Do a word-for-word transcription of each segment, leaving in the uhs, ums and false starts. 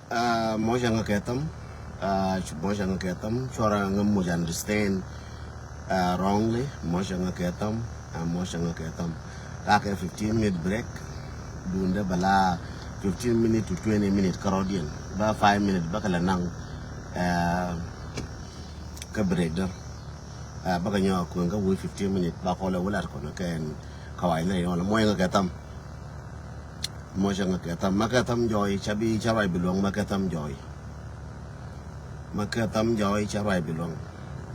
Ah, mɔcɛ ŋa kɛ tham. Ah, mɔcɛ ŋa kɛ tham. Cuɔrɛ ŋa muc understand, ah, wrongly. Mɔcɛ ŋa kɛ tham. Ah, mɔcɛ ŋa kɛ tham. Ka kɛ fifteen minute break. Dundɛ bala fifteen minute to twenty minute kärɔ̱diɛn. Ba five minute ba kɛ la naŋ, ah, kä break dä. Ah, ba kɛ nyɔk kueŋ kä wee fifteen minute ba kɔlɛ wä lat kɔn kɛn kawai lɛ yɔn. Mɔcɛ ŋa kɛ tham. Mɔcɛ ŋa kɛ tham, ma kɛ tham jɔy, ca bi, ca ruac bi luɔŋ, ma kɛ tham jɔy. Ma kɛ tham jɔy, ca ruac bi luɔŋ.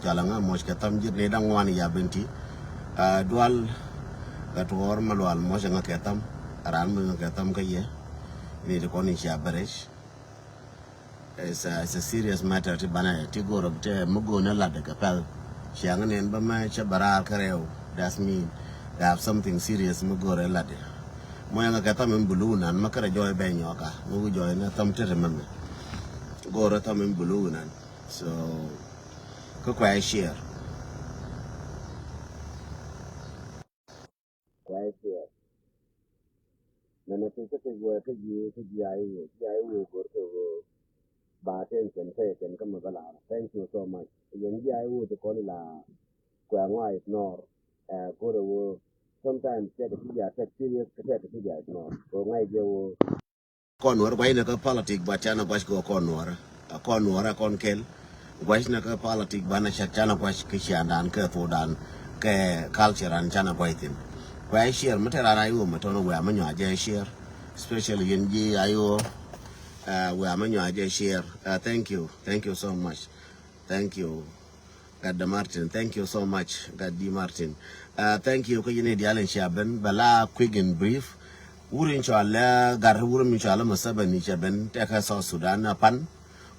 Ca la ŋa mɔc kɛ tham ji̱t ni da̱ŋ ŋuan ya ben ti. Ah, dual, kɛ tuɔɔr ma lual, mɔcɛ ŋa kɛ tham. Raan mi ŋa kɛ tham kä yɛ. Ni ti kɔn in cia bɛ rɛc. It's a, it's a serious matter ti banɛ, ti go̱o̱r bi tɛ mi go̱o̱r ni lat kɛ pɛl. Ciaŋ ni ɛn bä mɛ cɛ bä raar kä rɛw. That's mean they have something serious mi go̱o̱r ɛ lat. Mɔ ɛŋɛ kɛ tham in bulu nan ma kärɛ jɔy bɛ nyɔka. Mi wi jɔy ni tham tete mɛmɛ. Go̱o̱r ɛ tham in bulu nan. So kä kuɛ share. Kuɛ share. Mɛnɛ ti kä ti guɛ kä ji̱, kä ji̱ a i̱ wee, ji̱ a i̱ wee go̱r kɛ ɣöö ba attention pay kɛn kä mi bä lar. Thank you so much. Yɛn ji̱ a i̱ wee ti kɔn ila kuɛ ŋɔa ignore. Ɛ, go̱r ɛ ɣöö sometimes tɛk ti ji̱ a tɛk serious kä tɛk ti ji̱ a ignore. Kɛ ɣöö ŋa̱c jɛ ɣöö kɔn wär gua̱cnɛ kä politic, but canɛ gua̱c kɛ kɔn wär. Ɛ kɔn wär ɛ kɔn kɛl. Gua̱cnɛ kä politic banɛ cak canɛ gua̱c kä ciandan kä thokdan kä culture an canɛ gua̱c thin. Kuɛ share mi te ran a iwä mi tɔn wɛ mi nyɔa jɛ share. Especially yɛn ji̱ a iwä, ɛ, wɛ mi nyɔa jɛ share. Ɛ, thank you. Thank you so much. Thank you. Gat de Martin, thank you so much. Gat di Martin. Uh, thank you. Kä yini dial in cia ben bɛ la quick and brief. Wur in cua lɛ gar wur mi cua lɛ Museveni cɛ ben tɛkɛ South Sudan a pan.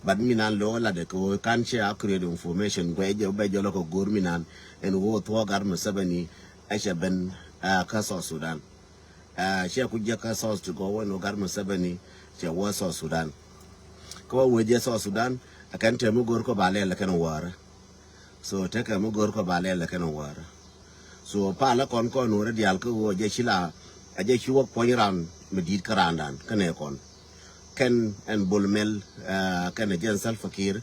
But mi nan lo la de ko kan cɛ a create information guɛ jɛ bɛ jɔ lɔ ko gor mi nan en wo thuɔ gar Museveni ɛ cɛ ben, uh, kä South Sudan. Ah, ciɛ ku jiɛk kä South to go wä ni gar Museveni ciɛ wä South Sudan. Kä wä wee jɛ South Sudan, a kɛn tɛm mi go̱r kɔ ba lɛl kɛn wäärä. So tekɛ mi go̱r kɔ ba lɛl kɛn wäärä. So palä kɔn kɔn wä rɛ dial kä wä jɛ ci la, a jɛ ci wä puɔ̱ny ran mi di̱i̱t kä randan kä nɛ kɔn. Kɛn ɛn Bol Mel, ah, kɛn ɛ jɛn Salva Kiir,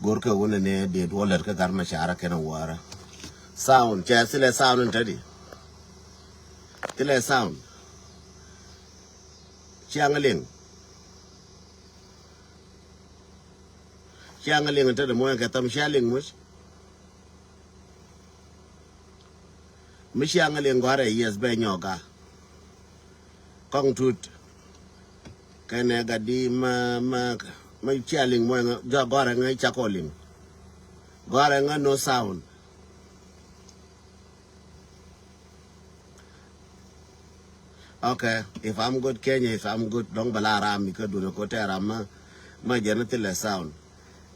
go̱r kɛ wä nɛ nɛ dee duɔlɛt kä gar mɛ carä kɛn wäärä. Sound, cɛ thilɛ sound in tädi. Thilɛ sound. Ciaŋ liŋ. Ciaŋ liŋ in tädi muɔ̱ɔ̱n kɛ tham cia liŋ muc. Mi ciaŋ liŋ gɔ̱a̱rɛ yes bɛ nyɔka. Kɔŋ tut. Kɛnɛ gat di ma, ma, ma cia liŋ muɔ̱ɔ̱n jɔ gɔ̱a̱rɛ ŋä ca kɔ liŋ. Gɔ̱a̱rɛ ŋä no sound. Okay, if I'm good, Kenya, if I'm good, dɔ̱ŋ bɛ la ram mi kä dunia ko tɛ ram ma, ma jɛn thilɛ sound.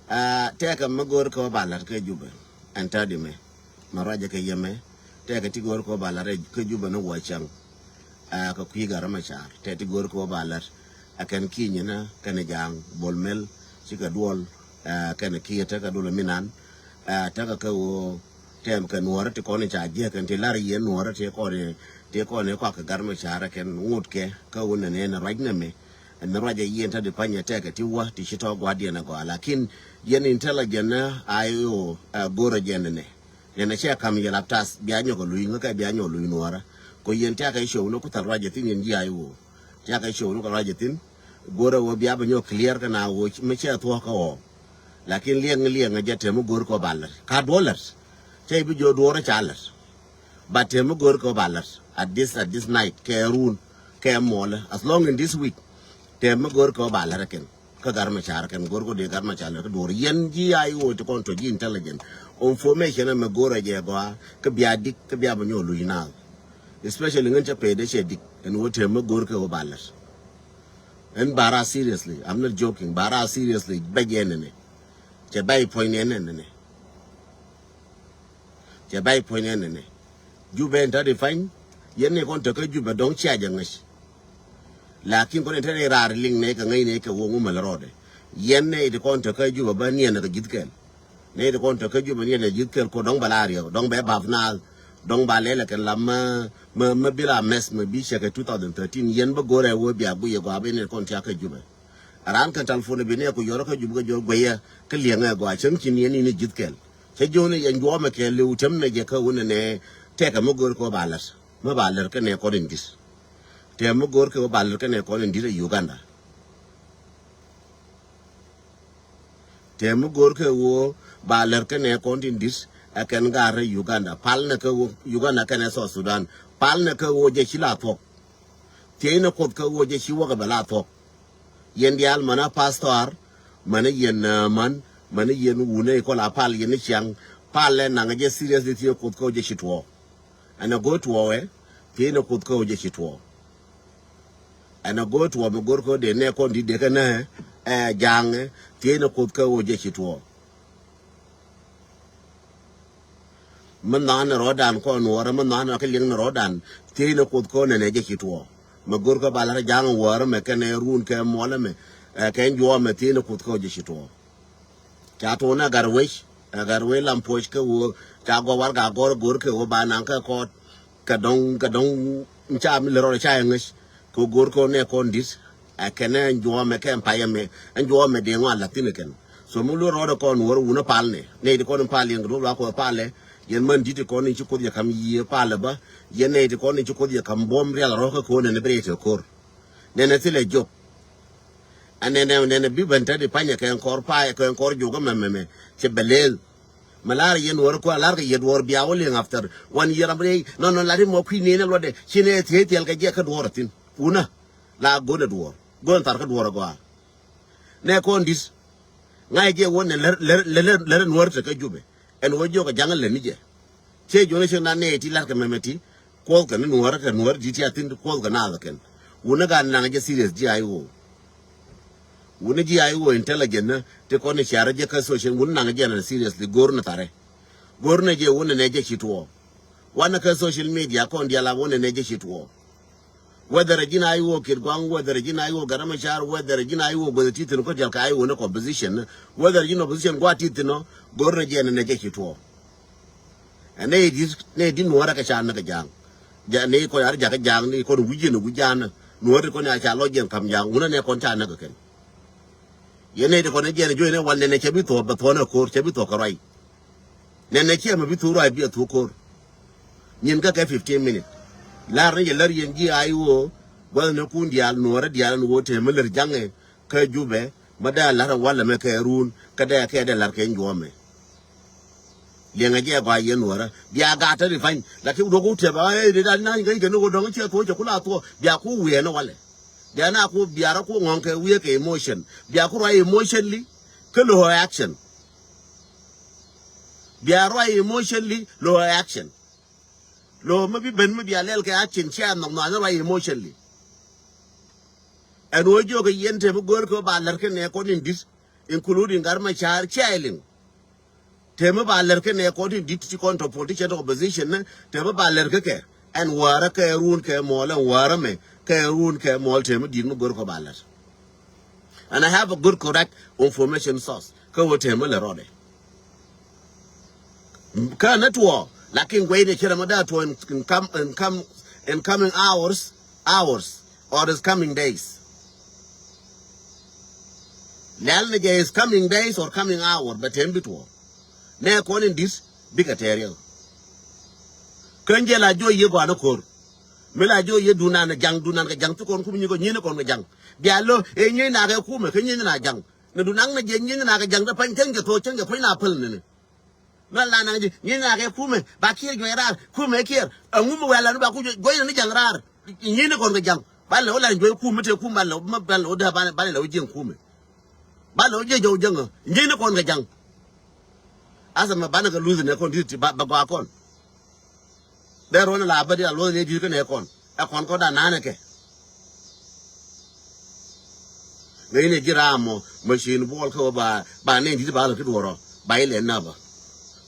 Ah, tɛkɛ mi go̱o̱r kɛ wä ba lat kä Jubɛ, ɛn tädi mɛ, ma ruacɛ kɛ yɛmɛ, tɛkɛ ti go̱o̱r kɛ wä ba lat kä Jubɛ ni wä cäŋ. Ah, kɛ kui̱ gar ma car, tɛ ti go̱o̱r kɛ wä ba lat, a kɛn ki̱ny ni, kɛn ja̱a̱ŋ, Bol Mel, cikɛ duɔl, ah, kɛn ki̱ tekɛ duɔl mi nan, ah, tekɛ kɛ wä, tɛm kɛ nuɔrä ti kɔn ca jiɛk kɛn ti lar yɛn nuɔrä ti kɔn, ti kɔn kɔak kɛ gar mɛ carɛ kɛn ŋot kɛ kä wun nɛ nɛ ruac nɛ mɛ. Ɛn ruac ɛ yɛn ta di panyɛ tɛkɛ ti wä ti ci tɔ guadiɛn ɛ gɔaa. Lakin yɛn intelligent nɛ a iɔ, ɛ, go̱rɛ jɛn nɛ. Yɛn ɛ cɛ kam yɛ laptas bia nyɔk ɛ luy ŋä kɛ bia nyɔk luy nuɔrä. Ko yɛn tɛkɛ show ni ku thal ruac ɛ thin yɛn ji̱ a iɔ. Tɛkɛ show ni kɛ ruac ɛ thin. Go̱rɛ wä bia bɛ nyɔk clear kɛ na wä mi cɛ thuɔ̱k kä wä. Lakin liɛŋ liɛŋ ɛ jɛ tɛm mi go̱r kɔ ba lät. Ka duɔ lät. Cɛ i̱ bi jiɔ duɔrä ca lät. But tɛm mi go̱r kɛ ba lät. At this, at this night, kɛ run, kɛ mɔlɛ. As long in this week, tɛm mi go̱r kɛ ba lät kɛn. Kä gar mɛ car kɛn go̱r kɔ dee gar mɛ car lät kä duɔrä. Yɛn ji̱ a iwɔ ti kɔn tɔ ji̱ intelligent. Information ɛmɛ go̱r ɛ jɛ gɔaa. Kä bia dik, kä bia bɛ nyɔ luc naath. Especially ŋän cɛ pɛy dee cɛ dik. Ɛn wä tɛm mi go̱r kɛ wä ba lät. Ɛn bara seriously, I'm not joking, bara seriously, bɛ jɛ nɛnɛ. Cɛ bɛ i puɔ̱ny nɛnɛ nɛnɛ. Cɛ bɛ i puɔ̱ny nɛnɛ nɛnɛ. Jubɛ in tɔt i pany, yɛn ni kɔn tekä Jubɛ dɔ̱ŋ cia jɛ ŋäc. Lakin kɔn in tɛn i raar liŋ nɛ kɛ ŋäc nɛ kɛ woŋ wä mɛl rɔɔdɛ. Yɛn nɛ i ti kɔn tekä Jubɛ bä niɛn kɛ ji̱th kɛl. Nɛ ti kɔn tɔ kä Jubɛ ni ɛn ɛ ji̱th kɛl ko dɔ̱ŋ bɛ la riɛk dɔ̱ŋ bɛ bap naath dɔ̱ŋ ba lɛl ɛ kɛn la mä mä mä bi la mɛs mä bi cɛ kɛ two thousand thirteen yɛn bä go̱rɛ wä bia guiyɛ gɔaa bɛ ni kɔn tia kä Jubɛ. Raan kɛn telephone bi nɛ ku yɔrɔ kä Jubɛ kä jɔr guɛyɛ kä liɛŋɛ gɔaa cäŋ ci niɛn in ji̱th kɛl. Cä jiɔni yɛn juɔmɛ kɛɛliw tɛm nɛ jɛ kä wunɛ nɛ tɛkɛ mi go̱o̱r kɛ wä ba lät. Mi ba lät kɛ nɛ kɔn in di̱t. Tɛm mi go̱o̱r kɛ wä ba lät kɛ nɛ kɔn in di̱t ɛ Uganda. Tɛm mi go̱o̱r kɛ wä ba lät kɛ nɛ kɔn in di̱t ɛ kɛn ga̱a̱r ɛ Uganda. Pal nɛ kɛ wä Uganda kɛn ɛ South Sudan. Pal nɛ kɛ wä jɛ ci la thuɔ̱k. Thiecnɛ Kuoth kä ɣöö jɛ ci wäkɛ bɛ la thuɔ̱k. Yɛn diaal mänä pastor, mänä yɛn, ah, män, mänä yɛn wunä ikɔl a pal yɛn ni ciaŋ. Pal lɛ naŋ jɛ seriously thiecnɛ Kuoth kä ɣöö jɛ ci tuɔɔk. Ɛn a go̱o̱r tuɔɔk ɛ, thiecnɛ Kuoth kä ɣöö jɛ ci tuɔɔk. Ɛn a go̱o̱r tuɔɔk mi go̱o̱r kä ɣöö dee nɛ kɔn di̱t dee kä nɛ ɛ ja̱a̱ŋ ɛ, thiecnɛ Kuoth kä ɣöö jɛ ci tuɔɔk. Mi nhan ni rɔɔdan kɔn nuɔɔrä, mi nhan ni rɔ kä liŋ ni rɔɔdan, thiecnɛ Kuoth kɔn nɛnɛ jɛ ci tuɔɔk. Mɛ go̱r kä ba la̱t ja̱a̱ŋ wäärä mɛ kɛnɛ ruun kɛ muɔlä mɛ, ɛ, kɛ juɔɔmɛ thiecnɛ Kuoth kɔn jɛ ci tuɔɔk. Ca tuɔɔk ni agar wec, agar wec lam puɔc kɛ ɣöö ca gɔw warɛga gɔr go̱r kɛ ɣöö ba naŋ kɛ kɔɔt. Kɛ dɔ̱ŋ, kɛ dɔ̱ŋ, ca mi lɛ rɔɔdɛ ca yɛ ŋäc. Kɛ go̱o̱r kɔn nɛ kɔn di̱t. Ɛ kɛn ɛ ɛn juɔmɛ kɛ ɛn payɛ mɛ. Ɛn juɔmɛ dee ŋɔa la̱thi̱n ɛ kɛn. So mi luɔr rɔɔdɛ kɔn wär wunä pal nɛ. Nɛy ti kɔn in pal yɛn kɛ duɔ̱p la Kuɔth palɛ. Yɛn män di̱t ti kɔn in ci Kuoth yɛ ka̱m yiëë palɛ bä. Yɛn nɛy ti kɔn in ci Kuoth yɛ ka̱m buɔ̱m rial rɔ̱kä ko̱n nɛn bi rɛy te ko̱r. Nɛn ɛ thilɛ jop. Ɛ nɛn ɛ, nɛn ɛ bi ben te di panyɛ kɛ ɛn kɔr payɛ kɛ ɛn kɔr juɔkä mɛmɛmɛ. Cɛ bɛ leel. Mɛ lar yɛn wär kuɛ lar kɛ yɛ duɔr bia wä liŋ after one year am rɛy. Nɔn nɔn lar imɔ kui̱ nɛn ɛ luɔtdɛ. Ci nɛ thiec thiɛl kɛ jɛ kä duɔr ɛ thi̱n. Wunä. La go̱n ɛ duɔ̱ɔ̱r. Go̱n thar kä duɔ̱ɔ̱r ɛ gɔaa. Nɛ kɔn di̱t. Ŋa̱c jɛ wä nɛ lär, lär, lär, lär, lär nuɔ̱ɔ̱r te kä Jubɛ. Ɛn wä jiɔk ɛ ja̱ŋ ɛ lät ni jɛ. Cɛ jiɔn ɛ cieŋ na nɛ ti la̱r kɛ mɛmɛ ti. Kuɔth kɛ ni nuɔ̱ɔ̱r kɛ nuɔ̱ɔ̱r di̱t ti a thi̱n kuɔth kɛ naath ɛ kɛn. Wunä gat naŋ jɛ serious ji̱ a i̱ ɣöö. Wunä ji̱ a i̱ ɣöö intelligent ni ti kɔn i̱ ciarä jɛ kä social wunä naŋ jɛ na seriously go̱r ni tharɛ. Go̱r ni jɛ wunä nɛ jɛ ci tuɔɔk. Wanɛ kä social media kɔn diaal a wunɛ nɛ jɛ ci tuɔɔk. Whether ji̱n a i̱ wä Kit Gua̱ŋ, whether ji̱n a i̱ wä Gat Macar, whether ji̱n a i̱ wä guäth ti thi̱n kä diaal ka a i̱ wä ni kɛ opposition, whether ji̱n opposition gua̱a̱ ti thi̱n ɔ, go̱r nɛ jɛ nɛ nɛ jɛ ci tuɔɔk. Ɛ nɛ di, nɛ di nuɔrɛ kɛ ca nɛ kɛ ja̱a̱ŋ. Jɛ nɛ kɔn a ri jakä ja̱a̱ŋ ni kɔn wi̱c jɛ ni wi̱c ja̱a̱ŋ ni nuɔrɛ kɔn a ca lɔ jɛ kam ja̱a̱ŋ wunɛ nɛ kɔn ca nɛ kɛ kɛn. Yɛn nɛ di kɔn a jɛ nɛ juɔc nɛ wal nɛ nɛ cɛ bi thuɔɔk bɛ thuɔɔk nɛ ko̱r cɛ bi thuɔɔk kɛ ruac. Nɛnɛ ciɛ mɛ bi thuk ruac bi a thuk ko̱r. Nyin kä kɛ fifteen minute. Lar ni jɛ lär yɛn ji̱ a i̱ ɣöö gua̱th ni kun diaal nuɔ̱ɔ̱rä diaal ni ɣöö tëë mi lär ja̱ŋɛ kä Jubɛ ma dee a la̱r ɛn walɛ mɛ kɛ ruun kä dee kɛ dee la̱r kɛ juɔ̱ɔ̱mɛ. Liɛŋɛ jɛ gɔaa yɛn nuɔ̱ɔ̱rä bia gaat tä ri pa̱ny lakin duɔ̱k wä tiɛp a ɣee ri da̱a̱n na̱a̱ny kä i̱ kɛ ni ɣöö dɔ̱ŋ ciɛ thuɔ̱ɔ̱c cɛ ku la thuɔ̱ɔ̱ bia ku wiɛɛnä walɛ. Bia na ku biarä ku ŋɔ̱ŋ kɛ wiee kɛ emotion bia ku ruac emotionally. Kä lo̱ action. Bia ruac emotionally lo̱ action. Lo̱ mi bi ben mi bia lɛl kɛ action cia nhɔk nhɔath ruac emotionally. Ɛn ɣöö jiök kɛ yɛn te mi go̱o̱r kɛ ba lär kɛ nɛ kɔn in di̱t including Gat Macar cia iliŋ. Tëë mi ba lär kä nɛ kɔn tin di̱t ti kɔn tɔ politician tɔ opposition ni tëë mi ba lär kä kɛ ɛn wäärä kɛ ruun kɛ mɔɔl ɛn wäärä mɛ kɛ ruun kɛ mɔɔl tëë mi di̱t mi go̱r kɔ ba lär. And I have a good correct information source kä wä tëë mi lär rɔɔdɛ. Kä ni tuɔɔ lakin guɛy ni cɛ rɛ mi daa tuɔɔ in, in, come, in, come, in coming hours, hours or is coming days. Lɛl ni jɛ is coming days or coming hour bɛ tɛm bi tuɔɔ. Nɛ kɔn in di̱t bikɛ tɛɛr yɛ. Kän jɛ la jiɔ yɛ gɔaa ni ko̱r. Mi la jiɔ yɛ dunan jaŋ dunan kɛ jaŋ ti kɔn kum nyi kɔ nyi ni kɔn kɛ jaŋ. Bia lo ɛ nyi na kɛ kumɛ kɛ nyi na jaŋ. Ni dunan na jɛ nyi na kɛ jaŋ dɛ pa̱ny cäŋ jɛ thok cäŋ jɛ kuany na päl ni ni. Lual na naŋ ji̱ nyi na kɛ kumɛ ba Kiir juɔc raar kumɛ Kiir. Ɛŋu mi wɛl ɛn ba ku juɔc ni jaŋ raar. Nyi ni kɔn kɛ jaŋ ba lɛ wä la juɔc kumɛ te kumɛ ba lɛ wä dee ba lɛ wä jiɛŋ kumɛ. Ba lɛ wä jiɛŋ jɔw jiɛŋ nyi ni kɔn kɛ jaŋ. Asa mɛ banɛ kɛ luth nɛ kɔn di̱t ti ba gɔaa kɔn. Dee ruɔ̱n la bä di a luɔth ni di̱t kä nɛ kɔn. Ɛ kɔn kɔn da nanɛ kɛ. Ŋäcnɛ ji̱ ram mɔ machine buɔl kä wä ba ba nɛn di̱t ba lɔ ti duɔrɔ ba ilɛ na ba.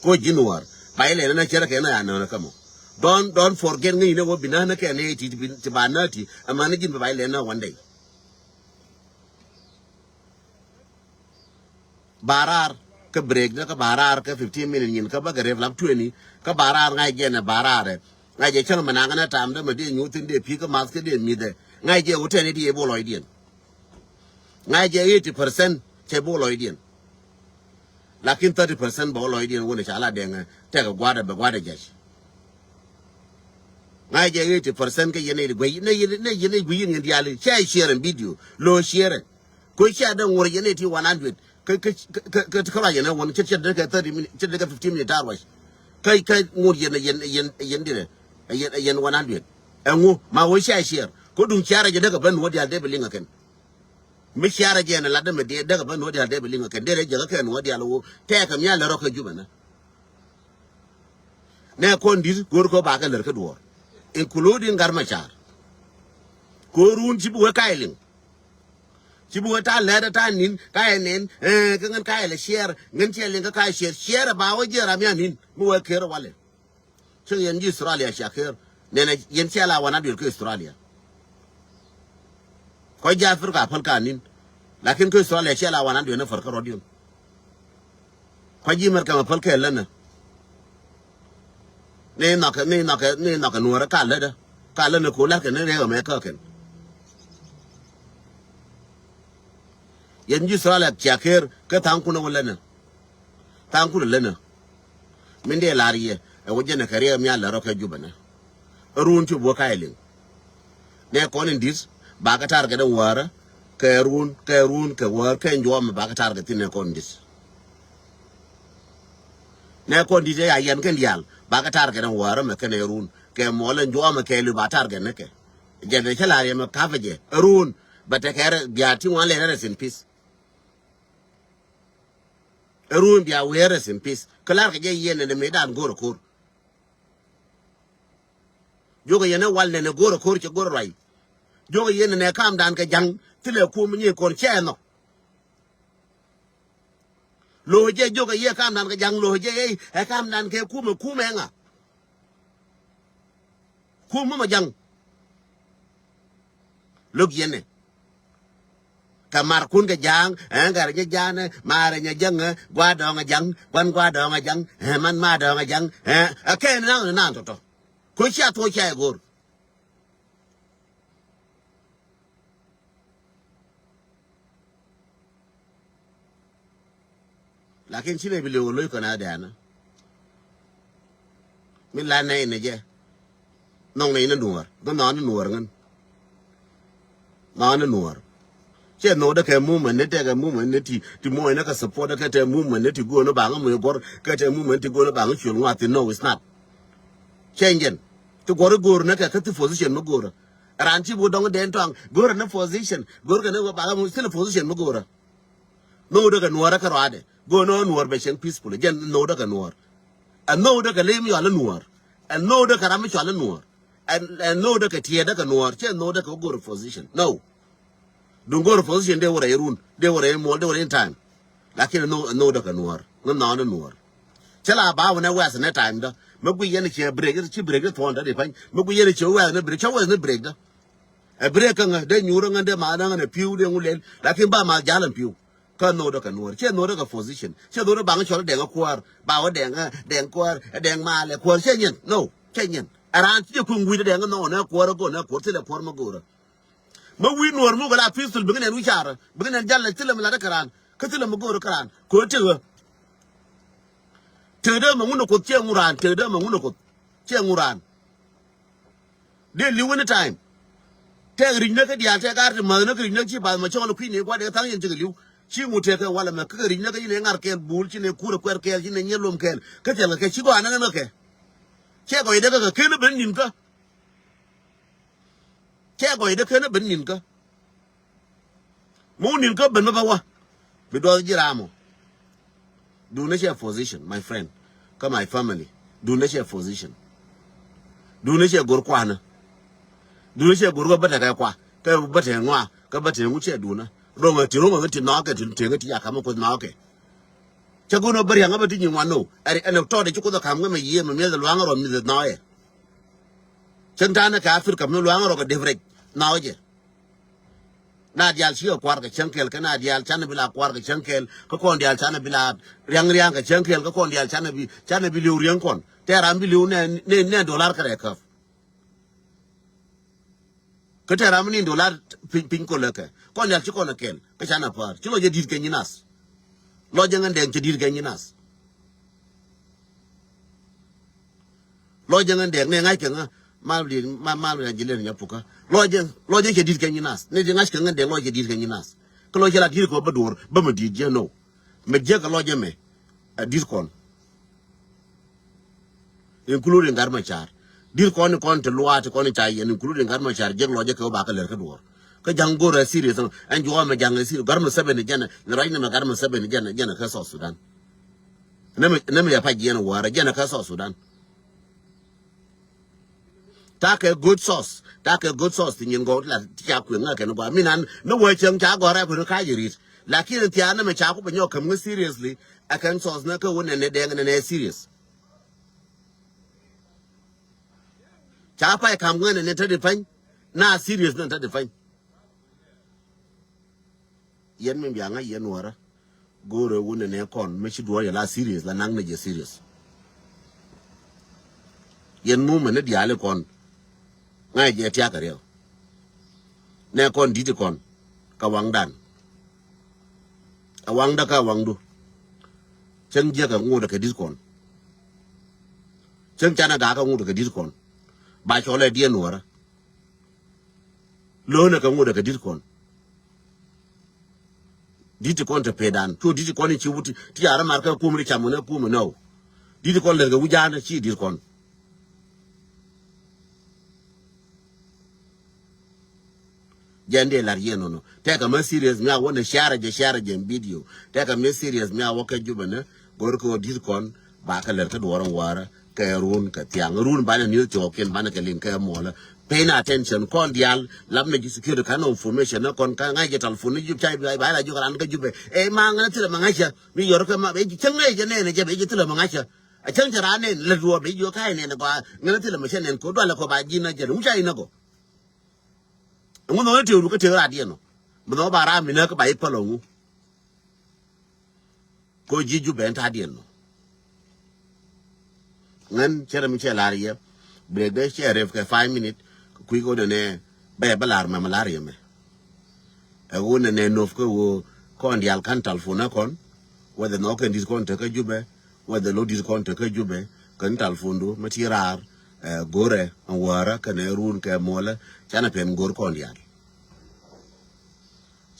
Ko ji̱ nuɔr ba ilɛ na cɛrɛ kɛ na ya nɔnɛ kä mɔ. Don't, don't forget ŋäcnɛ wä bi nanɛ kɛ nɛ ti ti ba na ti. Ɛmani ji̱n ba ilɛ na one day. Ba raar kä break ni kä ba raar kä fifteen minute nyin kä bä kɛ rep lap twenty kä ba raar ŋa̱c jɛn ɛ ba raar ɛ. Ŋa̱c jɛ cäŋ mɛ naŋ kɛ nɛ tam dämɛ dee nyuth thin dee pi̱i̱ kä math kä dee mi̱th ɛ. Ŋa̱c jɛ wä tɛn i̱ dee bol lɔcdiɛn. Ŋa̱c jɛ eighty percent cɛ bi wä lɔcdiɛn. Lakin thirty percent bɛ wä lɔcdiɛn wä ni ca la dɛŋ, eh, tɛk gua̱dɛ bɛ gua̱dɛ jɛc. Ŋa̱c jɛ eighty percent kä yɛn i̱ guey, ni yɛn, ni yɛn i̱ guey yɛn diaal i̱ cɛ share in video, lo share. Ko cia dee ŋuɔr yɛn i̱ ti one hundred. Kä, kä, kä, kä, kä ruac yɛn ɛ wän, cɛ, cɛ dee kɛ thirty minute, cɛ dee kɛ fifteen minute ta̱a̱ ruac. Kä, kä ŋuɔr yɛn, yɛn, yɛn, yɛn dirɛ, yɛn, yɛn one hundred. Ɛŋu, ma wä cia share. Ko duŋ share jɛ dee kɛ ben wä diaal dee bi liŋ ɛ kɛn. Mi ciarɛ jɛ ni lat dee mi dee däk bä nuɔ̱t diaal dee bi liŋ kɛn dee rɛ jɛ kä kɛ nuɔ̱t diaal wo tɛɛk kɛ mi a lɛ rɔ kɛ Jubɛ nä. Nɛ kɔn di̱t go̱r kɛ ba kɛ lär kä duɔ̱ɔ̱r, including Gat Macar. Ko̱ run ci bi wee ka̱c liŋ. Ci bi wee ta̱a̱ lɛt ta̱a̱ ni̱n ka̱c nɛn, eh, kä ŋän ka̱c lɛ ciɛɛr, ŋän ciɛ liŋ kä ka̱c ciɛɛr, ciɛɛr ba wä jiɛ ram ya ni̱n mi wee ker walɛ. Cä yɛn ji̱ Australia cia ker. Nɛnɛ yɛn cia la wan a duel kä Australia. Kɔc ji̱ Africa päl ka ni̱n. Lakin kä Australia cia la wan a duel ni fär kä rɔ̱diɛn. Kɔc ji̱ America mɛ päl kɛ länä. Ni nhɔkɛ, ni nhɔkɛ, ni nhɔkɛ nuɔrä ka lätdä. Ka länä ko la̱rkɛ ni rɛk ɛmɛ kä kɛn. Yɛn ji̱ Australia cia ker kä tha̱a̱ŋ kun ɛ wä länä. Tha̱a̱ŋ kun ɛ länä. Min dee lar yɛ ɛ wä jɛn ɛ kɛ riɛk mi a lär rɔ kɛ Jubɛ nɛ. Ɛ run ci buɔ ka̱c liŋ. Nɛ kɔn in di̱t ba kɛ target ɛn wäärä kɛ run kɛ run kɛ wäär kɛ juɔmɛ ba kɛ target thin nɛ kɔn in di̱t. Nɛ kɔn in di̱t ɛ ya yɛn kɛn diaal ba kɛ target ɛn wäärä mɛ kɛn ɛ run kɛ muɔl ɛn juɔmɛ kɛ li ba target nɛ kɛ. Jɛn ɛ cä lar yɛ mɛ ka̱pɛ jɛ ɛ run bɛ tekɛ rɛ bia ti ŋuan lɛ rɛ rest in peace. Ɛ run bia wee rest in peace. Kä la̱rkɛ jɛ yɛn ɛn ɛ mëëdan go̱o̱r ɛ ko̱r. Jiökɛ yɛn ɛ wal nɛn ɛ go̱o̱r ɛ ko̱r cɛ go̱o̱r ɛ ruac. Jiökɛ yɛn ɛn ɛ kamdan kɛ ja̱ŋ thilɛ kum nyi kɔn cɛ ɛ nhɔk. Lo̱o̱ jɛ jiökɛ yɛ kamdan kɛ ja̱ŋ lo̱o̱ jɛ ɛ kamdan kɛ kum ɛ kum ɛ ŋa. Kum mi ma ja̱ŋ. Lo̱k yɛnɛ. Kɛ mar kun kɛ ja̱ŋ ɛn kɛ rɛ nyɛ ja̱ŋ ɛ mar ɛ nyɛ ja̱ŋ ɛ gua dɔ̱ŋ ɛ ja̱ŋ guan gua dɔ̱ŋ ɛ ja̱ŋ ɛ man ma dɔ̱ŋ ɛ ja̱ŋ ɛ ɛ kɛn nan nan tɔ̱tɔ̱. Ko cia thuɔ̱c cia ɛ go̱r. Lakin ci nɛ bi liw lo̱c kɔn a dɛ̈ɛ̈nä. Mi la nɛy ni jɛ. Nhɔk nɛy ni nuɔɔr. Bi nhɔk ni nuɔɔr ŋän. Nhɔk ni nuɔɔr. Cɛ nhɔk dɛ kɛ movement ni tɛkɛ movement ni ti, ti mɔc ni kɛ support kɛ tɛ movement ni ti go̱o̱n ni baŋ mi guɔr kɛ tɛ movement ti go̱o̱n ni baŋ cuɔl ŋuath ti, no, it's not. Cɛ jɛn. Ti guɔr i̱ go̱o̱r ni kɛ kä ti position mi go̱o̱r. Raan ci bi dɔŋ dɛn tɔaŋ go̱o̱r ni position go̱o̱r kɛ ni wä baŋ mi thilɛ position mi go̱o̱r. Nhökdä kɛ nuɔɔr kä ruaadɛ. Go̱o̱r ni ɣä nuɔɔr bɛ cieŋ peaceful. Jɛn nhökdä kɛ nuɔɔr. Ɛ nhökdä kɛ lim yɔal i̱ nuɔɔr. Ɛ nhökdä kɛ ram i̱ cɔal i̱ nuɔɔr. Ɛ, ɛ nhökdä kɛ tiɛɛdä kɛ nuɔɔr. Ciɛ nhökdä kɛ go̱o̱r position. No. Duŋ go̱o̱r position dee wä rɛy run. Dee wä rɛy muɔl. Dee wä rɛy time. Lakin ɛ nhök, ɛ nhökdä kɛ nuɔɔr. Ŋä nhɔɔn i̱ nuɔɔr. Cä la ba wä nɛ wɛth nɛ time dä. Mä gui yɛn i̱ ciɛ break. Ci break i̱ thuɔ̱ɔ̱n dä di pany. Mä gui yɛn i̱ ciɛ wɛth nɛ break. Cä wɛth nɛ break dä. Ɛ break kä ŋä dee nyuur ŋä dee ma nä ŋä nɛ pi̱w dee ŋu lɛl. Lakin ba ma ja̱l ɛn pi̱w. Kä nhökdä kɛ nuɔɔr. Ciɛ nhökdä kɛ position. Ciɛ nhökdä baŋ cɔl dɛŋ ɛ kuäär. Ba wä dɛŋ ɛ, dɛŋ kuäär, ɛ dɛŋ malɛ kuäär. Ciɛ nyɛn. No. Ciɛ nyɛn. Ɛ raan ci jɛ kui̱ wi̱cdä dɛŋ ɛ nhɔk nɛ kuäär ɛ go̱o̱r nɛ kuäär thilɛ kuäär mä go̱o̱rä. Mä wi̱i̱ nuɔɔr muk ɛ la pistol bikɛ nɛn wi̱c caarä. Bikɛ nɛn jal lɛ thilɛ mi latdä kɛ raan. Kä thilɛ mi go̱o̱rä kä raan. Kɛ ɣöö tëk ɣä. Tëkdä mɛ ŋun ɛ kuoth ciɛ ŋun raan. Tëkdä mɛ ŋun ɛ kuoth ciɛ ŋun raan. Dee li̱w any time. Tɛk ri̱cnä kä diaal tɛk ar ti mäthnä kä ri̱cnä ci bath ma cɔl kui̱ ni gua̱dɛ tha̱a̱ŋ yɛn cɛ kɛ li̱w. Ci ŋut tɛk kɛ walɛ mɛ kä kɛ ri̱cnä kä ci ni ŋar kɛɛl bul ci ni kur ɛ kuɛr kɛɛl ci ni nyier lom kɛɛl. Kä thilkɛ kɛ ci gɔaa nä ŋän kä kɛ. Cɛ gɔcdɛ kä kɛ ken ben ni̱n kä. Cɛ gɔcdɛ ken ben ni̱n kä. Muk ni̱n kä ben bä bä wä. Bi duɔth ji̱ ram ɔ. Duundä cɛ position, my friend. Kä my family. Duundä cɛ position. Duundä cɛ go̱r kuanä. Duundä cɛ go̱r kä bä tekɛ kua. Kä bä tekɛ ŋua. Kä bä tekɛ ŋu cɛ duundä. Ro̱ŋɛ ti ro̱ŋɛ kä ti nɔɔkɛ ti teŋɛ ti yakamä kuoth nɔɔkɛ. Cä go̱n ɔ bä riaŋä bä ti nyin wan no. Ɛn ɛ tɔɔdɛ ci kuoth ɔ ka̱m kä mɛ yiëë mɛ miɛth ɛ luaŋä rɔ mi̱th ɛ nɔɔyɛ. Cäŋ ta̱a̱nä kɛ Africa mi luaŋä rɔ kɛ dep rɛc. Nɔɔkɛ jɛ. Na diaal ci kɛ kuar kɛ cäŋ kɛl kä na diaal canɛ bi la kuar kɛ cäŋ kɛl kä kɔn diaal canɛ bi la riaŋ riaŋ kɛ cäŋ kɛl kä kɔn diaal canɛ bi canɛ bi li̱w riaŋ kɔn tɛ ram bi li̱w nɛ nɛ nɛ dolar kɛ rɛ käp. Kä tɛɛr ram ni dolar piny, piny kolɛ kɛ. Kɔn yal ci kɔn a kɛl. Kä can a pa̱a̱r. Ci lɔcɛ di̱t kɛ nyi nath. Lɔcɛ ŋän dɛŋ cɛ di̱t kɛ nyi nath. Lɔcɛ ŋän dɛŋ ni ŋa̱c kɛ ŋä. Mal di, mal, mal di jilen nya pukä. Lɔcɛ, lɔcɛ cɛ di̱t kɛ nyi nath. Ni di ŋa̱c kɛ ŋän dɛŋ lɔcɛ di̱t kɛ nyi nath. Kä lɔcɛ la di̱t kɛ wä bä duɔr. Bä mɛ di̱t jɛ no. Mɛ jɛ kɛ lɔcɛ mɛ. A di̱t kɔn. Including Gat Macar. Di̱t kɔn ni kɔn ti luaat ti kɔn ni ca yɛn, including Gat Macar, jek lɔcɛ kɛ wä ba kɛ lɛr kä duɔr. Kä ja̱ŋ go̱r ɛ serious, ɛn juɔmɛ ja̱ŋ ɛ serious. Gat Museveni jɛn ɛ, ni ruac ni mɛ Gat Museveni jɛn ɛ, jɛn ɛ kä South Sudan. Nɛmɛ, nɛmɛ yɛ pac yɛn wäärä, jɛn ɛ kä South Sudan. Takɛ good source, takɛ good source ti nyin gɔw ti la ti ca kueŋ ŋa kɛn gɔaa. Min an, ni wee cieŋ ca gɔrɛ kueŋ ka jɛ rit. Lakin thia̱a̱n nɛmɛ ca ku bɛ nyɔk käm ŋä seriously, ɛ kɛn source nɛ kä wun nɛnɛ dɛŋ nɛnɛ serious. Ca pay kam ŋän ni te di pany. Na serious ni te di pany. Yɛn mi bia ŋa̱c yɛn wäärä. Go̱o̱rɛ wun ni nɛ kɔn mi ci duɔ̱ɔ̱r yɛ la serious, la naŋ ni jɛ serious. Yɛn mumɛ ni diaali kɔn. Ŋa̱c jɛ tiakä riɛw. Nɛ kɔn di̱t kɔn. Ka waŋdan. A waŋda ka waŋdu. Cäŋ jiäkä ŋuudä kɛ di̱t kɔn. Cäŋ canɛ gakä ŋuudä kɛ di̱t kɔn. Ba cɔlɛ diɛn wäärä. Lo̱o̱nɛ kɛ ŋuudɛ kɛ di̱t kɔn. Di̱t kɔn te pedan. Cu di̱t kɔn in ci wut ti, ti arä mar kä kum ri cam wun ɛ kum ɛ nɔw. Di̱t kɔn lɛr kɛ wi̱c ja̱a̱n ci di̱t kɔn. Jɛn dee lar yɛn nɔnɔ. Tɛkɛ mɛ serious mi a wä ni share jɛ, share jɛ video. Tɛkɛ mɛ serious mi a wä kɛ Jubɛ ni. Go̱r kɛ wä di̱t kɔn. Ba kɛ lɛr kä duɔ̱ɔ̱r in wäärä. Kɛ run kɛ thiaŋ. Run banɛ ni thiɔɔk kiɛn banɛ kɛ liŋ kɛ muɔlä. Pay attention kɔn diaal. Lap ni ji̱ security kan information ni kɔn kan ŋa̱c jɛ telephone ni Jubɛ ca ba la jiök ran kä Jubɛ. Ɛ ma ŋa̱c thilɛ ma ŋa̱cä. Mi yɔr kɛ ma bɛ ji̱ cäŋ ni jɛ nɛn jɛ bɛ ji̱ thilɛ ma ŋa̱cä. A cäŋ cɛ ran nɛn lät ruɔ bɛ jiök ka̱ nɛn gɔaa. Ŋa̱c thilɛ ma cä nɛn ko dualɛ kɔ ba ji̱ na jɛ. Ŋu ca in a gɔ. Ŋu nhɔk ni tëëk ru kä tëëk radiɛn ɔ. Mi nhɔk ba ram mi näk kä ba i̱ päl ɔ ŋu. Ko ji̱ Jubɛ ɛn ta̱diɛn ɔ. Ŋän cɛ rɛ mi cɛ lar yɛ. Break dee cɛ rep kɛ five minute. Kui̱ ko dee nɛ bɛ bä lar mɛ mɛ lar yɛ mɛ. Ɛ ɣöö nɛ nɛ nop kä ɣöö kɔn diaal ka̱n telephone ɛ kɔn. Whether nhɔk kɛn di̱t kɔn tekä Jubɛ. Whether lo̱k di̱t kɔn tekä Jubɛ. Kɛn telephone du mä ti raar. Ɛ go̱rɛ ɛn wäärä kɛnɛ run kɛ muɔlä. Canɛ pɛn go̱r kɔn diaal.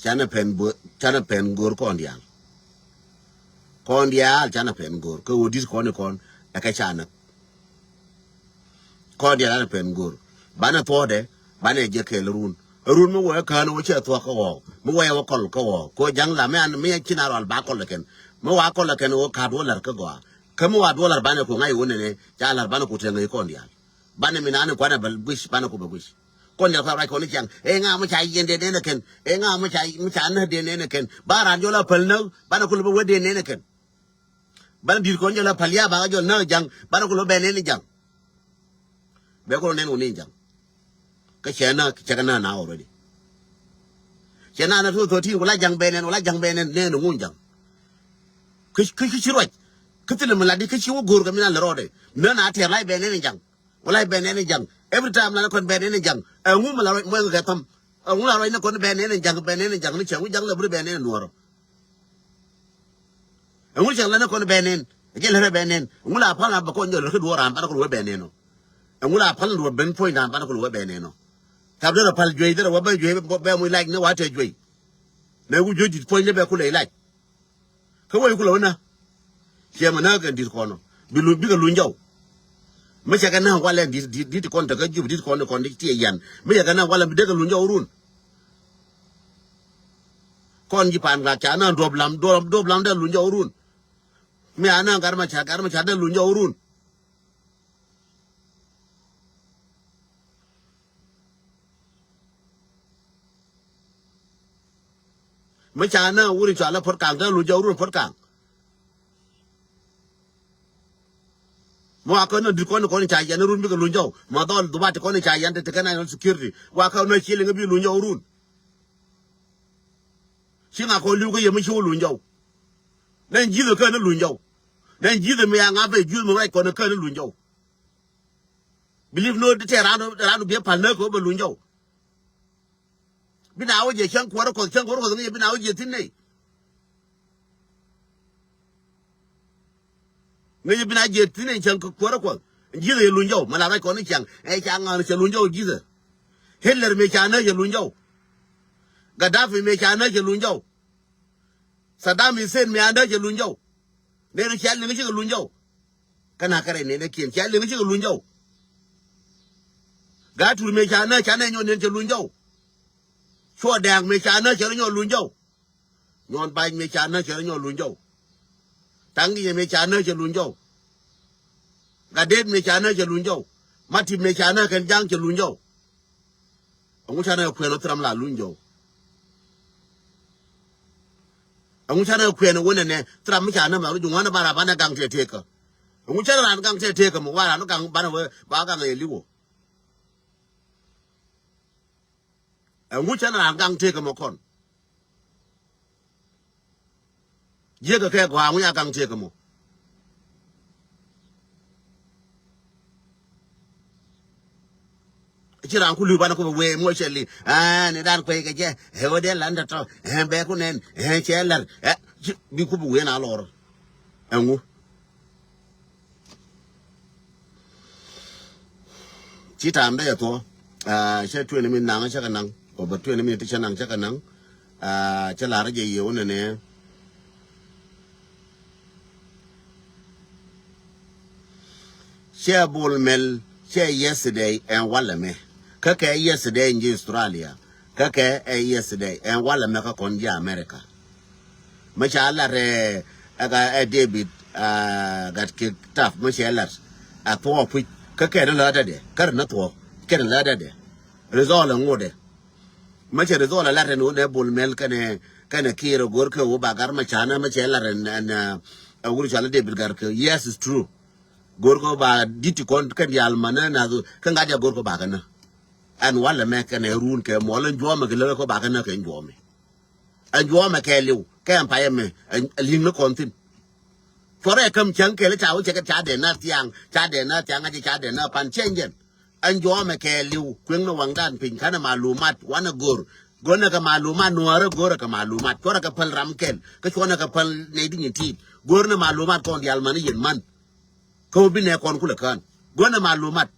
Canɛ pɛn bö-, canɛ pɛn go̱r kɔn diaal. Kɔn diaal canɛ pɛn go̱r. Kä ɣöö di̱t kɔn ikɔn. Ɛ kɛ canɛ. Kɔn diaal anɛ pɛn go̱r. Banɛ thuɔ̱ɔ̱dɛ, banɛ jɛ kɛɛl run. Run mi wee kään wä cɛ thuɔ̱k kä ɣɔɔ. Mi wee wä kɔl kä ɣɔɔ. Ko ja̱ŋ la mi an mi ci na rɔal ba kɔl kɛn. Mi wa kɔl kɛn wä ka̱t wä la̱r kä gɔaa. Kä mi wa duɔl la̱r banɛ ko ŋa̱c wä nɛnɛ. Ca la̱r banɛ ko tɛŋ ɛ kɔn diaal. Banɛ mi nani kuanɛ bɛ guic, banɛ ko bɛ guic. Kɔn diaal kuɛ ruac kɔn ni ciaŋ. Ɛ ŋa mi ca yɛn dee nɛn kɛn. Ɛ ŋa mi ca, mi ca näk dee nɛn kɛn. Ba raan jɔl a päl näk, banɛ ko lɛ bɛ wä dee nɛn kɛn. Banɛ di̱t kɔn jɔl a päl ya ba jɔl näk ja̱ŋ, banɛ kulɛ bɛ nɛn ja̱ŋ. Bɛ kulɛ nɛn wä ni ja̱ŋ. Kä cɛ näk, cɛ kɛ näk na already. Cɛ näk na two thirteen, wala ja̱ŋ bɛ nɛn, wala ja̱ŋ bɛ nɛn, nɛn ŋun ja̱ŋ. Kä, kä, kä ci ruac. Kä thilɛ mi lat di, kä ci wä go̱o̱r kɛ mi na lɛ rɔɔdɛ. Nɛn a tɛr la bɛ nɛn ja̱ŋ. Wala bɛ nɛn ja̱ŋ. Every time la kɔn bɛ nɛn ja̱ŋ. Ɛ ŋu mi la ruac, mɔ kɛ tham. Ɛ ŋu la ruac ni kɔn bɛ nɛn ja̱ŋ, bɛ nɛn ja̱ŋ ni cɛ ŋu ja̱ŋ lɛ buri bɛ nɛn nuɔrɔ. Ɛŋu cɛ lɛ ni kɔn bɛ nɛn. Ɛ jɛ lɛ bɛ nɛn. Ɛŋu la pal na bɛ kɔn jɛ lɛ kä duɔ̱ɔ̱r ram banɛ kɔn wee bɛ nɛn ɔ. Ɛŋu la pal na duɔ̱ɔ̱r ben puɔ̱ny ram banɛ kɔn wee bɛ nɛn ɔ. Tap derɛ pal juey derɛ wee bɛ juey bɛ muc lac ni wa tɛ juey. Nɛ wu juey dit puɔ̱ny ni bɛ kulɛ ilac. Kä wee kulɛ wä na. Ciɛ mɛ na kɛn dit kɔn ɔ. Bi lu, bikɛ luny jɔw. Mi cɛ kɛ na walɛ dit, dit, dit kɔn te kä jup, dit kɔn, kɔn ti tiɛ yan. Mi cɛ kɛ na walɛ bi dee kɛ luny jɔw run. Kɔn ji̱ pa̱a̱n gat ca na duɔ̱p lam, duɔ̱p, duɔ̱p lam dee luny jɔw run. Mi a na gat ma ca, gat ma ca dee luny jɔw run. Mi ca na wuri cɔal a Puɔt Kaŋ dee luny jɔw run Puɔt Kaŋ. Mi wa kɔn na dit kɔn, kɔn ca yɛn run bikɛ luny jɔw. Ma dhɔl dhubat kɔn ca yɛn te te kɛ national security. Wa kɔn na ci liŋ bi luny jɔw run. Ci ŋa kɔn li̱w kä yɛ mi ci wä luny jɔw. Nɛn ji̱th ɛ kään ni luny jɔw. Nɛn ji̱th ɛ mi ya ŋa̱p ɛ ji̱th mi ŋa̱c kɔn ɛ kään ni luny jɔw. Believe no di tɛ raan, raan biɛ pal näk kɛ wä bɛ luny jɔw. Bi na wä jɛ cäŋ kuäärä Kuɔth, cäŋ kuäärä Kuɔth ŋäc jɛ bi na wä jɛ thi̱n nɛy. Ŋäc jɛ bi na jɛ thi̱n nɛy cäŋ kuäärä Kuɔth. Jesus cɛ luny jɔw, mɛ la ruac kɔn ni ciaŋ. Ɛ ca ŋa̱a̱n cɛ luny jɔw Jesus. Hitler mëë ca näk cɛ luny jɔw. Gaddafi mëë ca näk cɛ luny jɔw. Saddam Hussein mëë a näk cɛ luny jɔw. Nɛy rɔ cia liŋ cikɛ luny jɔw. Kä na kärɛ nɛn ɛ kiɛn cia liŋ cikɛ luny jɔw. Gaa tur mëë ca näk ca nɛ nyɔn nɛn cɛ luny jɔw. Cuɔ dɛ̈ɛ̈k mëë ca näk cɛ rɔ nyɔn luny jɔw. Nyɔn bac mëë ca näk cɛ rɔ nyɔn luny jɔw. Taŋ gi̱cɛ mëë ca näk cɛ luny jɔw. Gat det mëë ca näk cɛ luny jɔw. Matip mëë ca näk kɛn ja̱ŋ cɛ luny jɔw. Ɛŋu canɛ kuɛn ɔ thiram la luny jɔw. Ɛŋu canɛ kuɛn ɔ wunɛ nɛ thiram mi ca näk ma ru juŋ wanɛ ba ra banɛ gaŋ tëë tëëkä. Ɛŋu canɛ ran gaŋ tëë tëëkä mɔ wa ran gaŋ banɛ wee ba gaŋ ɛ liwɔ. Ɛŋu canɛ ran gaŋ tëëkä mɔ kɔn. Jiäkä kɛ gɔaa ŋu ya gaŋ tëëkä mɔ. Ci raan ku li̱w banɛ ku bi wee muɔ cɛ li̱w. Aa, ni dan kuey kɛ jɛ. Ɛ wä dee lan tɔtɔ. Ɛ bɛ ku nɛn. Ɛ cɛ lɛr. Ɛ ci bi ku bi wee na lɔr. Ɛŋu. Ci ta̱a̱m dee jɛ thuɔ̱k. Aa, cɛ twenty minute naŋ cä kɛ naŋ. Kɔ bä twenty minute cä naŋ cä kɛ naŋ. Aa, cä la̱r jɛ yiew nɛnɛ. Cɛ Bol Mel cɛ yesterday ɛn walɛ mɛ. Kä kɛ yesterday in ji̱ Australia. Kä kɛ ɛ yesterday ɛn walɛ mɛ kä kɔn ji̱ America. Mɛ ca lat ɛ ɛ ka ɛ David, aa, Gatkiek Tap mɛ cɛ lat. A thuɔɔk puc kä kɛn lät dädɛ kä rin ni thuɔɔk kɛn lät dädɛ. Result ɛ ŋotdɛ. Mɛ cɛ result ɛ lat ɛn ɣöö nɛ Bol Mel kɛnɛ kɛnɛ Kiir ɛ go̱r kɛ ɣöö ba Gat Macar nɛ mɛ cɛ lat ɛn ɛn ɛ wur cɔal ɛ David Gatkiek. Yes, it's true. Go̱r kɛ ɣöö ba di̱t ti kɔn kɛn diaal manɛ nath kɛ ŋa̱t jɛ go̱r kɛ ba kɛ nä. Ɛn walɛ mɛ kɛnɛ run kɛ muɔl ɛn juɔmɛ kɛ lät kɛ ba kɛ nä kɛ ɛn juɔmɛ. Ɛn juɔmɛ kɛɛliw kɛ ɛn payɛ mɛ ɛn li̱ŋ ni kɔn thi̱n. Cuɔrɛ käm cäŋ kɛɛl ca wä cɛ kɛ ca dee nä thiaŋ ca dee nä thiaŋ ŋa̱c ca dee nä pan cɛny jɛn. Ɛn juɔmɛ kɛɛliw kueŋni waŋdan piny kanɛ malumat wanɛ go̱r. Go̱rnɛ kɛ malumat nuäärä go̱rɛ kɛ malumat cuɔrɛ kɛ päl ram kɛl kä cuɔnɛ kɛ päl nɛy ti nyin ti̱i̱t. Go̱rnɛ malumat kɔn diaal mani yɛn män. Kä wä bi nɛ kɔn kulɛ kään. Go̱rnɛ malumat.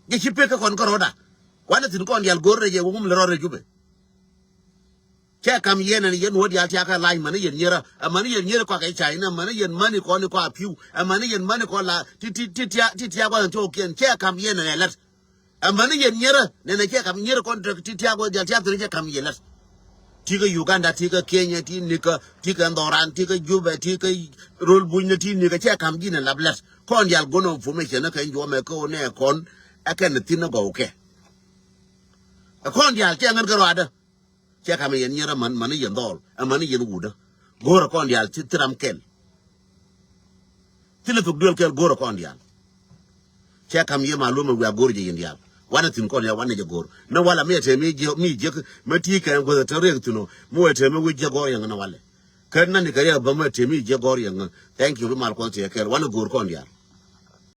Jɛ ci pek kä kɔn kä rɔ̱da. Wanɛ thi̱n kɔn diaal go̱rɛ jɛ wä wum lɛ rɔ̱dɛ Jubɛ. Cɛ kam yɛn ɛn yɛn wä diaal tiakä la̱ny mäni yɛn nyierä. Ɛ mäni yɛn nyierä kɔakɛ China, ɛ mäni yɛn mäni kɔn ikɔ a pi̱w. Ɛ mäni yɛn mäni kɔn la ti ti ti tia ti tia gua̱th ɛn ti ɣɔkiɛn. Cɛ kam yɛn ɛn ɛ lät. Ɛ mäni yɛn nyierä nɛnɛ cɛ kam nyierä kɔn ti tia gua̱th diaal tia thiri cɛ kam yɛn lät. Ti kä Uganda, ti kä Kenya, ti nikä, ti kä Ndhoran, ti kä Jubɛ, ti kä Rol Bunyni, ti nikä cɛ kam ji̱n ɛ lap lät. Kɔn diaal go̱n ɛ information ɛ kɛn juɔmɛ kä ɣöö nɛ kɔn ɛ kɛn thi̱n ɛ gɔw kɛ. Ɛ kɔn diaal cɛ ŋän kä rɔadä. Cɛ kam yɛn nyierä män, män yɛn dhɔl, ɛ män yɛn wudä. Go̱o̱rä kɔn diaal ti, ti ram kɛl. Ti lɛ thok duel kɛl go̱o̱rä kɔn diaal. Cɛ kam yɛ malum ɛ wiak go̱o̱r jɛ yɛn diaal. Wanɛ thi̱n kɔn diaal wanɛ jɛ go̱o̱r. Nɛ walɛ mi ɛ te mi jiɛ, mi jiɛ, mɛ ti kɛ guäth ɛ te riɛk thi̱n ɔ. Mi wä te mi wi̱c jɛ gɔ̱r yɛn nɛ walɛ. Kä nani kɛ riɛk bä mɛ te mi jiɛ gɔ̱r yɛn. Thank you, bi mal kuɔth ti ɛ kɛl. Wanɛ go̱o̱r kɔn diaal.